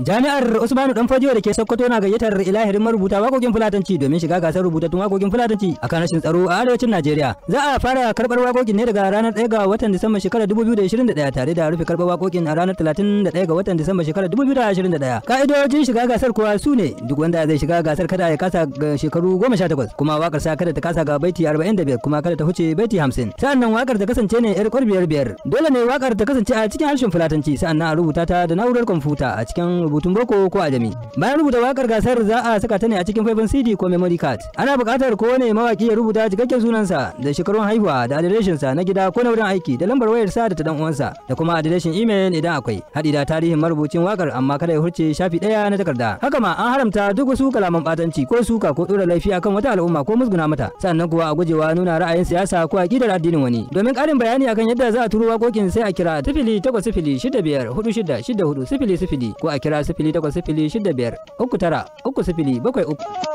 Jami'ar Usmanu Danfodiyo da ke Sokoto na gayyatar ilahirin marubuta waƙoƙin Fulatanci domin shiga gasar rubutattun waƙoƙin Fulatanci akan rashin tsaro a arewacin Najeriya. Za a fara karɓar waƙoƙin ne daga ranar 1 ga watan Disamba shekarar 2021 tare da rufe karɓar waƙoƙin a ranar 31 ga watan Disamba shekarar 2021. Ka'idojin shiga gasar kuwa su ne: duk wanda zai shiga gasar kada ya kasa ga shekaru 18, kuma waƙar sa kada ta kasa ga baiti 45, kuma kada ta huce baiti 50. Sa'annan waƙar ta kasance ne yar biyar biyar. Dole ne waƙar ta kasance a cikin harshen Fulatanci, sa'annan a rubuta ta da na'urar kwamfuta a cikin rubutun boko ko ajami. Bayan rubuta wakar gasar, za a saka ta ne a cikin faifan CD ko memory card. Ana buƙatar kowane mawaki ya rubuta cikakken sunansa da shekarun haihuwa da adireshinsa na gida ko na wurin aiki da lambar wayarsa da ta dan uwansa da kuma adireshin email idan akwai, haɗi da tarihin marubucin wakar, amma kada ya hurce shafi ɗaya na takarda. Haka ma an haramta duk wasu kalaman ɓatanci ko suka ko ɗora laifi akan wata al'umma ko musguna mata. Sannan kuwa a gujewa nuna ra'ayin siyasa ko aƙidar addinin wani. Domin ƙarin bayani akan yadda za a turo waƙoƙin, sai a kira 08065466400 ko a kira 08065393073.